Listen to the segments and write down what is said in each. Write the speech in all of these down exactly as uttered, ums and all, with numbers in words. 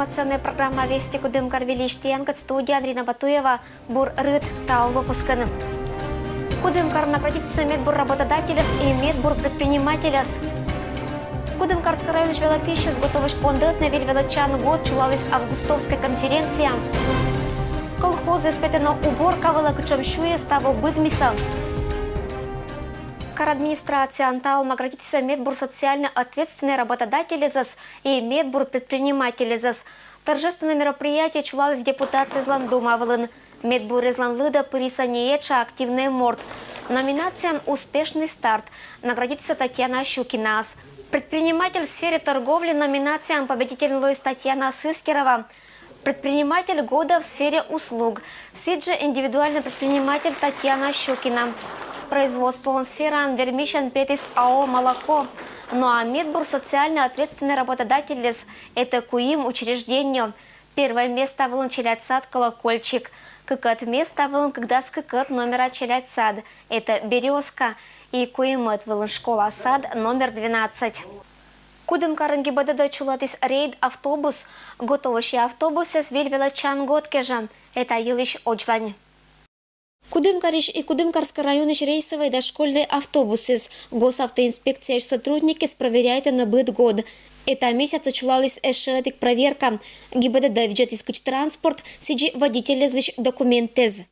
Информационная программа «Вести Кудымкар» выльысь тіянкӧд студияын Рина Батуева. Бур рыт талун выпускын. Кудымкар наградитісӧ медбур работодательӧс и медбур предпринимательӧс. Кудымкарскӧй районысь велӧтысьӧс готовӧсь пондӧтны. Выль велӧдчан год чулаліс августовскӧй конференция. Колхозыс петӧ, но уборка вылӧ кутшӧм сюйӧс таво быдмисӧ. Кар администрацияын талун наградитісӧ медбур социально ответственнӧй работодательӧсӧс и медбур предпринимательӧсӧс. Торжественнӧй мероприятие чулаліс депутатъяслӧн Дума вылын. Медбуръяслӧн лыдӧ пырисӧ неетша активнӧй морт. Номинацияын «Успешный старт» наградитісӧ Татьяна Щукинаӧс. Предприниматель в сфере торговли номинацияын победительнӧй лоис Татьяна Сыстерова. Предприниматель года в сфере услуг. Сідзжӧ индивидуальнӧй предприниматель Татьяна Щукина. Производстволӧн сфераын вермисьӧн петіс АО «Молоко». Но а медбур социально ответственнӧй работодательӧс этӧ куим учреждение. Первой места вылын челядьсад «Колокольчик», кыкӧд места вылын кыкдас кыкӧд номера челядьсад, этӧ «Берёзка», и куимӧд вылын школа-сад номер двенадцать. Кудымкарын ГИБДД чулӧдіс рейд автобус. Готовӧсь автобусъяс выль велӧдчан год кежлӧ. Этайӧ йылысь водзлань. Кудымкарысь и Кудымкарскӧй районысь рейсовӧй да школьнӧй автобусъяс Госавтоинспекцияысь сотрудникъяс проверяйтӧны быд год. Эта месяцӧ чулаліс эшшӧ ӧтик проверка. ГИБДД видзӧдіс кыдз транспорт, сідзи водительяслысь документъяс.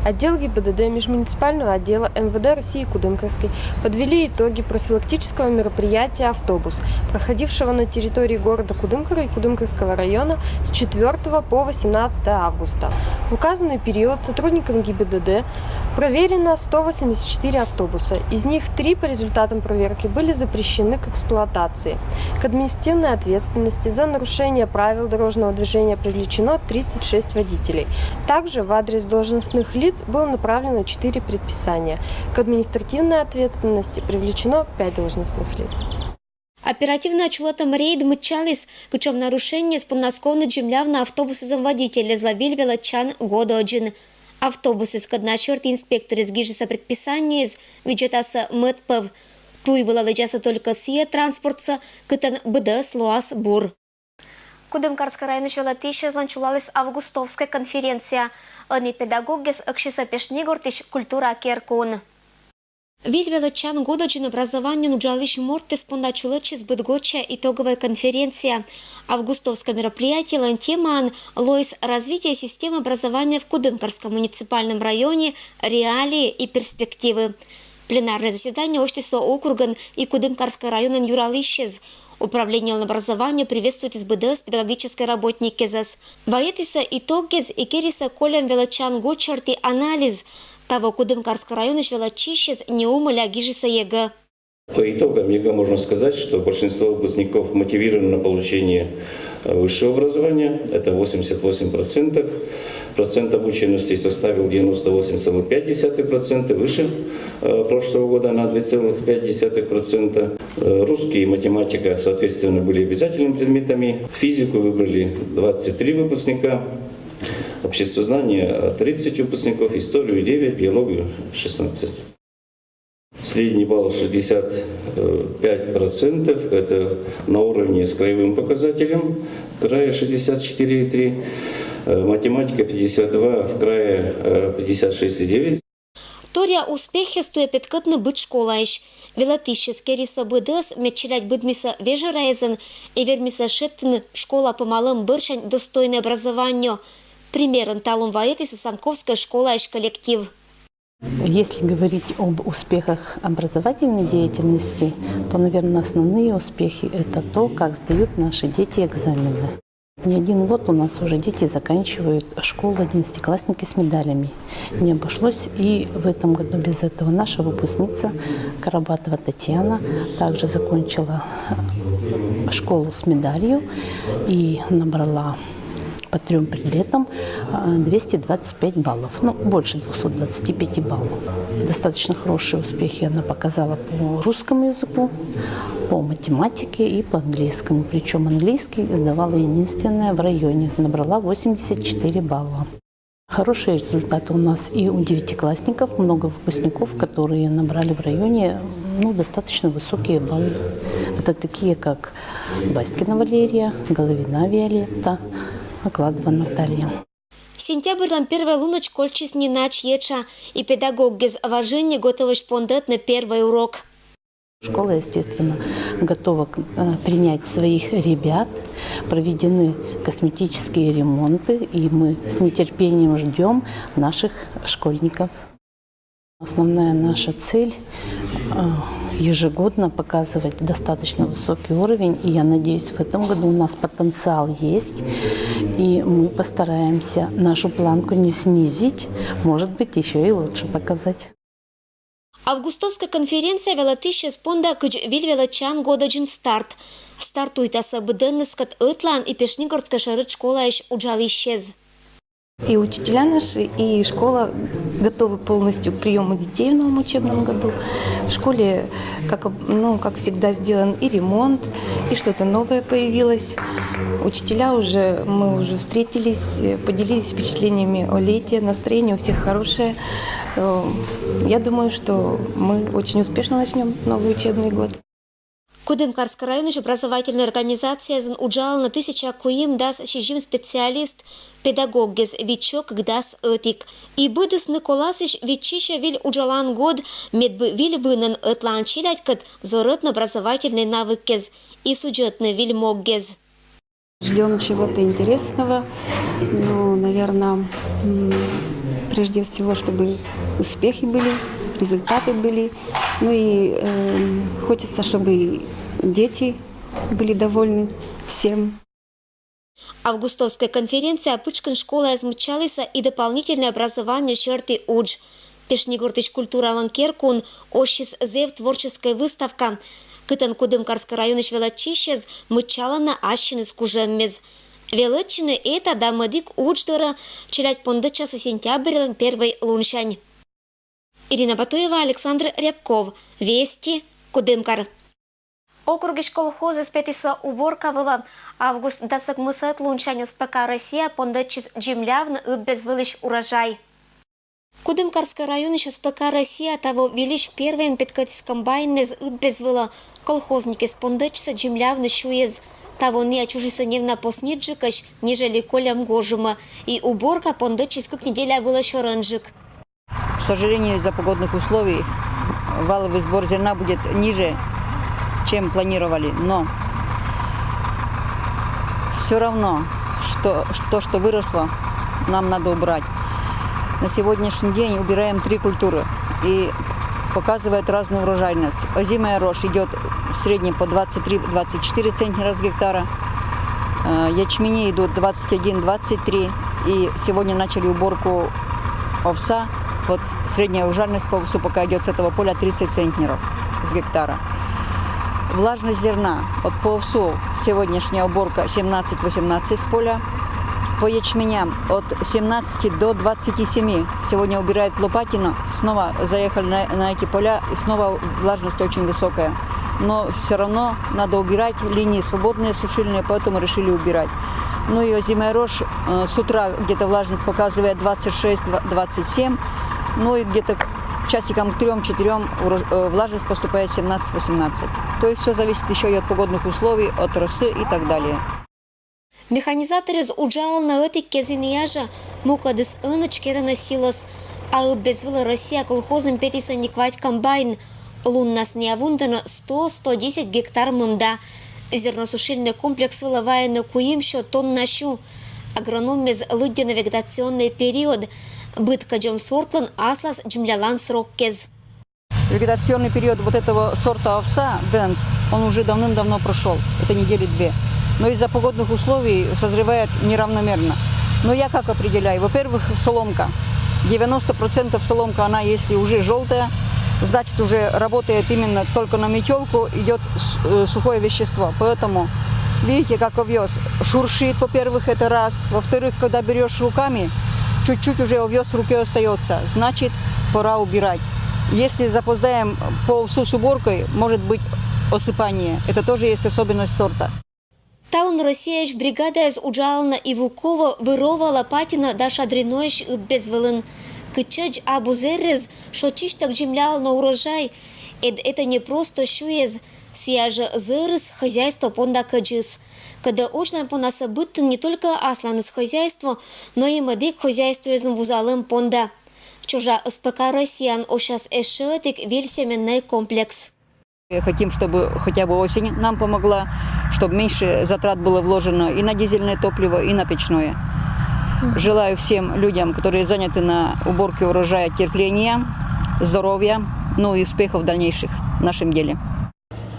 Отдел ГИБДД межмуниципального отдела МВД России Кудымкарской подвели итоги профилактического мероприятия «Автобус», проходившего на территории города Кудымкара и Кудымкарского района с четвёртого по восемнадцатое августа. В указанный период сотрудниками ГИБДД проверено сто восемьдесят четыре автобуса. Из них три по результатам проверки были запрещены к эксплуатации. К административной ответственности за нарушение правил дорожного движения привлечено тридцать шесть водителей. Также в адрес должностных лиц было направлено четыре предписания. К административной ответственности привлечено пять должностных лиц. Оперативнӧй чулӧтӧм рейд мыччаліс, кутшӧм нарушениеяс поднасковнӧ дземлявны автобусъясӧн водительяслы выль велӧдчан год водзын. Автобусъяскӧд на сьӧрті инспекторъяс гижисӧ предписаниеяс, видзӧдасӧ мӧд пӧв. Туй вылӧ лэдзасӧ только сійӧ транспортсӧ, кытӧн быдӧс лоас бур. Кудымкарскӧй районысь велӧтысьяслӧн чулаліс августовскӧй конференция. Ӧні педагогъяс эксисӧ Пешнигортысь культура керкуын. Выль велӧдчан год водзын образованиеӧн уджалысь мортъяс понда чулӧдчис быдгодся итогӧвӧй конференция. Августовскӧй мероприятиелӧн темаӧн лоис «Развитие системы образования в Кудымкарском муниципальном районе: реалии и перспективы». Пленарнӧй заседание усьтіс со округӧн и Кудымкарскӧй районӧн юралысьяс. Управлениелӧн образованиеӧ приветствуйтіс быдӧс педагогическӧй работникъясӧс. Вайӧдісӧ итогъяс и керисӧ кольӧм велӧдчан год сьӧрті анализ. Таво Кудымкарскӧй районысь велӧдчысьяс неумӧля гижисӧ ЕГЭ. По итогам ЕГЭ можно сказать, что большинство выпускников мотивировано на получение, э, высшего образования. Это восемьдесят восемь процентов. Процент обученности составил девяносто восемь целых пять десятых процента, выше, э, прошлого года на две целых пять десятых процента. Э, русский и математика, соответственно, были обязательными предметами. Физику выбрали двадцать три выпускника, обществознание, э, тридцать выпускников, историю девять, биологию шестнадцать. Средний балл шестьдесят пять процентов, это на уровне с краевым показателем края шестьдесят четыре и три, э, математика пятьдесят два, в крае, э, пятьдесят шесть и девять. Торъя успехъяс туйӧ петкӧдны быд школаысь. Велӧтысьяс керисӧ быдӧс, мед челядь быдмисӧ вежӧраясӧн и вермисӧ шедьтыны школа помалӧм бӧрсянь достойнӧй образованиеӧ. Примерӧн талун вайӧдісӧ Самковскӧй школаысь коллектив. Если говорить об успехах образовательной деятельности, то, наверное, основные успехи — это то, как сдают наши дети экзамены. Не один год у нас уже дети заканчивают школу, одиннадцатиклассники с медалями. Не обошлось и в этом году без этого. Наша выпускница Карабатова Татьяна также закончила школу с медалью и набрала по трём предметам, а, двести двадцать пять баллов, ну, больше двухсот двадцати пяти баллов. Достаточно хорошие успехи она показала по русскому языку, по математике и по английскому. Причём английский сдавала единственная в районе, набрала восемьдесят четыре балла. Хорошие результаты у нас и у девятиклассников, много выпускников, которые набрали в районе, Ну, достаточно высокие баллы. Это такие, как Васькина Валерия, Головина Виолетта, Окладова Наталья. Сентябрьлӧн первой лунӧдз кольччис ненач етша, и педагогъяс важӧнь нин готовӧсь пондӧтны первой урок. Школа, естественно, готова к- э, принять своих ребят. Проведены косметические ремонты, и мы с нетерпением ждём наших школьников. Основная наша цель э, ежегодно показывать достаточно высокий уровень, и я надеюсь, в этом году у нас потенциал есть, и мы постараемся нашу планку не снизить, может быть, ещё и лучше показать. Августовскӧй конференция велӧдысьяс понда кыдз виль велӧдчан годӧдзын старт. Стартуйтасӧ быдӧнныскӧд ӧтлаын и Пешнигорскӧй шӧрыд школаысь уджалысьяс. И учителя наши, и школа готовы полностью к приёму детей в новом учебном году. В школе, как, об- ну, как всегда, сделан и ремонт, и что-то новое появилось. Учителя уже, мы уже встретились, э, поделились впечатлениями о лете, настроение у всех хорошее. Э, Я думаю, что мы очень успешно начнём новый учебный год. Кудымкарскӧй районысь образовательнӧй организацияясын уджалӧны тысяча куимдас сизим специалист, педагогъяс витсё кыкдас ӧтик. И быдӧнныс коласьӧсь виччысьӧ виль уджалан год, медбӧ виль вынӧн ӧтлаын челядькӧд взорӧдны образовательнӧй навыкъяс и судзӧдны виль могъяс. Ждём чего-то интересного. Ну, наверное, прежде всего, чтобы успехи были, результаты были. Ну и э, хочется, чтобы и дети были довольны всем. Августовскӧй конференция пытшкын школаяс мыччалісны и дополнительнӧй образование сьӧрті удж. Пешнигортысь культуралӧн керкаын оссис зэв творческӧй выставка, кытӧн Кудымкарскӧй районысь велӧдчысьяс мыччалӧны ассьыныс кужӧммес. Велӧдчыны эта да мӧдик удж дорӧ челядь пондӧдчасны сентябрьлӧн первой лунсянь. Ирина Батуева, Александр Рябков, Вести, Кудымкар. Округысь колхозъяс петісны уборка вылӧ. Август дас ӧкмысӧд лунсянь СПК «Россия» пондӧдчис землявны ыб вылысь урожай. Кудымкарскӧй районысь СПК «Россия» таво вильысь первойӧн петкӧдіс комбайннас ыб вылӧ. Колхозникъяс пондӧдчисны землявны сюйӧс. Таво ная чужисны невнапосниджыкӧсь, нежели кольӧм гожӧмӧ. И уборка пондӧдчис кык неделя вылӧ сёрӧнджык. К сожалению, из-за погодных условий валовый сбор зерна будет ниже, чем планировали. Но все равно, что, то, что выросло, нам надо убрать. На сегодняшний день убираем три культуры и показывает разную урожайность. Озимая рожь идет в среднем по двадцать три двадцать четыре центнера с гектара. Э, Ячмени идут двадцать один двадцать три. И сегодня начали уборку овса. Вот средняя урожайность по овсу пока идет с этого поля тридцать центнеров с гектара. Влажность зерна. Вот по овсу сегодняшняя уборка семнадцать восемнадцать с поля. По ячменям от семнадцати до двадцати семи. Сегодня убирает Лопатино. Снова заехали на, на эти поля, и снова влажность очень высокая. Но все равно надо убирать, линии свободные, сушильные, поэтому решили убирать. Ну и озимая рожь, э, с утра где-то влажность показывает двадцать шесть, двадцать семь. Ну и где-то к часикам к трём-четырём влажность поступает семнадцать восемнадцать. То есть все зависит еще и от погодных условий, от росы и так далее. Механизаторъяс уджалӧны ӧтик кезиныяжӧ, мукӧдыс ӧнӧдз керӧны силос. А ыб вылӧ «Россия» колхозын петісны квайт комбайн. Луннас ная вундӧны сто-сто десять гектар мында. Зерносушильнӧй комплекс вылӧ вайӧны куимсё тонна сю. Агрономъяс лыддьӧны вегетационнӧй период. Быд кӧдзӧм сортлӧн аслас землялан сроккез. Вегетационный период вот этого сорта овса, Дэнс, он уже давным-давно прошёл. Это недели две. Но из-за погодных условий созревает неравномерно. Но я как определяю? Во-первых, соломка. Девяносто процентов соломка, она если уже желтая, значит, уже работает именно только на метелку, идет э, сухое вещество. Поэтому, видите, как овес шуршит, во-первых, это раз. Во-вторых, когда берешь руками, чуть-чуть уже овес в руке остается. Значит, пора убирать. Если запоздаем по овсу с уборкой, может быть осыпание. Это тоже есть особенность сорта. Талун Россияысь бригадаяс уджалӧны Ивуково, Вырово, Лопатино да Шадриноысь ыб вылын. Кытчӧдз абу зэррез, шоччысьтӧг дземлялӧ на урожай. Эд это не просто сюйӧз, сійӧ жӧ зэрыс хозяйство понда кӧдзыс. Кӧдӧ очлань понасӧ быдтӧны не только асланыс хозяйство, но и мӧдик хозяйствоэзын вузалӧм понда. Чужа СПК «Россияын» усяс эшшӧ ӧтик виль семеннӧй комплекс. Хотим, чтобы хотя бы осень нам помогла, чтобы меньше затрат было вложено и на дизельное топливо, и на печное. Желаю всем людям, которые заняты на уборке урожая, терпения, здоровья, ну и успехов дальнейших в нашем деле.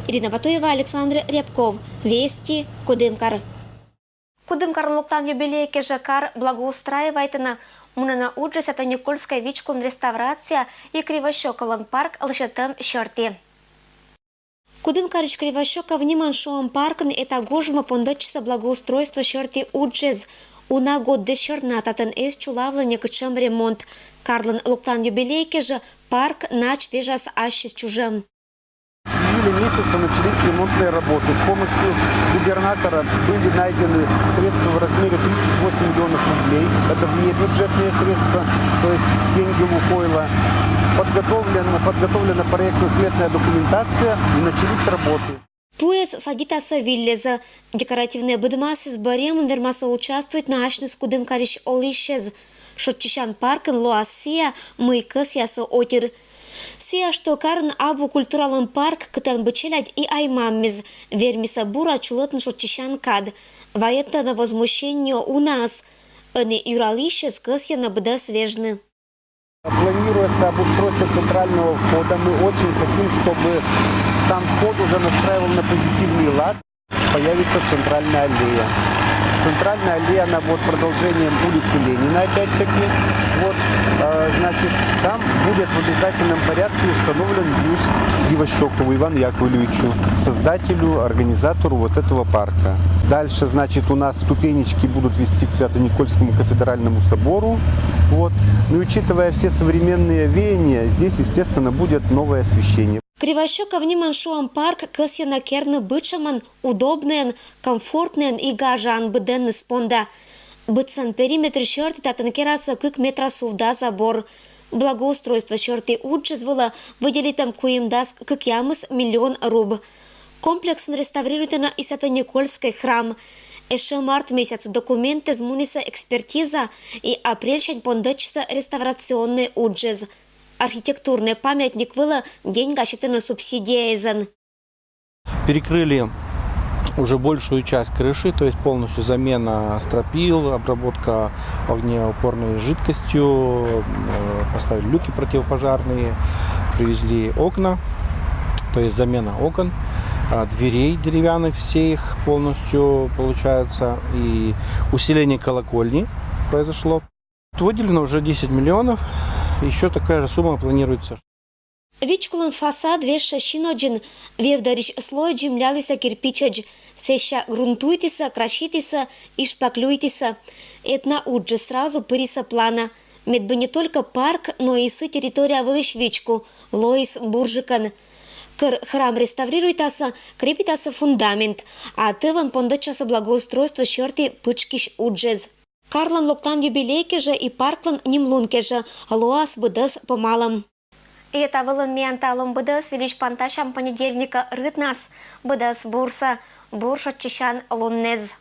Ирина Батуева, Александр Рябков. Вести. Кудымкар. Кудымкарын локтан юбилей кежӧ кар благоустраивайтӧны. Мунӧны уджӧ Свято-Никольскӧй вичколан реставрация и Кривощёковлӧн парк лӧсьӧдӧм сьӧрті. Кудымкарысь Кривощёков ниман шуӧм паркын эта гожмӧ пондӧдчисӧ благоустройство сьӧрті уджӧс. Уна год десерна татӧн эз чулавлы некутшӧм ремонт. Карлӧн локтан юбилей кежӧ парк нач вежас ассьыс чужӧм. В июле месяце начались ремонтные работы. С помощью губернатора были найдены средства в размере тридцать восемь миллионов рублей. Это внебюджетные средства, то есть деньги Лукойла. Подготовлена, подготовлена проектно-сметная документация и начались работы. Пуэс садитасӧ вилльӧзӧ. Декоративнӧй быдмасыс бӧръямын вермасӧ участвуйтны асьныс Кудымкарысь олысьӧс. Шоччысян паркын лоас сійӧ, мый кӧсъясӧ отир. Сійӧ, что карын абу культуралӧн парк, кытӧн бы челядь и аймаммис, вермисӧ бура чулӧтны шоччысян кад. Вайӧдтӧны возмущение унаӧс. Ӧні юралысьӧс кӧсйӧны быдӧс вежны. Планируется обустройство центрального входа. Мы очень хотим, чтобы сам вход уже настраивал на позитивный лад. Появится центральная аллея. Центральная аллея, она будет продолжением улицы Ленина, опять-таки. Вот, э, значит, там будет в обязательном порядке установлен бюст Кривощёкову Ивану Яковлевичу, создателю, организатору вот этого парка. Дальше, значит, у нас ступенечки будут вести к Свято-Никольскому кафедральному собору. Вот. Ну и учитывая все современные веяния, здесь, естественно, будет новое освещение. Кривощёков ниман шуӧм парк кӧсйӧны керны быдшӧмӧн, удобнӧйӧн, комфортнӧйӧн и гажаӧн быдӧнныс понда. Быдсӧн периметр сьӧрті татӧн керасӧ кык метра сувта забор. Благоустройство сьӧрті уджыс вылӧ выделитӧм куимдас кӧкъямыс миллион руб. Комплексын реставрируйтӧны и Свято-Никольскӧй храм. Эшӧ март месяцын документъяс мунісӧ экспертиза и апрельсянь пондӧдчисӧ реставрационнӧй уджыс. Архитектурнӧй памятник вылӧ деньга сетӧны субсидияэзӧн. Перекрыли уже большую часть крыши, то есть полностью замена стропил, обработка огнеупорной жидкостью, э, поставили люки противопожарные, привезли окна, то есть замена окон, а, дверей деревянных, все их полностью получается, и усиление колокольни произошло. Выделено уже десять миллионов, еще такая же сумма планируется. Вичколӧн фасад вежсьӧ синодзын. Вевдӧрысь слой дземлялісӧ кирпичӧдз, сэсся грунтуйтісӧ, краситісӧ и шпаклюйтісӧ. Эта уджыс сразу пырисӧ планӧ. Медбӧ не только парк, но и сы территория вылысь вичку лоис бурджыкӧн. Кор храм реставрируйтасӧ, крепитасӧ фундамент, а тӧвӧн пондӧдчасӧ благоустройство сьӧрті пытшкысь уджыс. Карлӧн локтан юбилей кежӧ и парклӧн нимлун кежӧ лоас быдӧс помалӧм. И эта вылын миян талун быдӧс. Выльысь пантасям понедельникӧ рытнас. Быдӧс бурсӧ, бур шоччысян луннэз.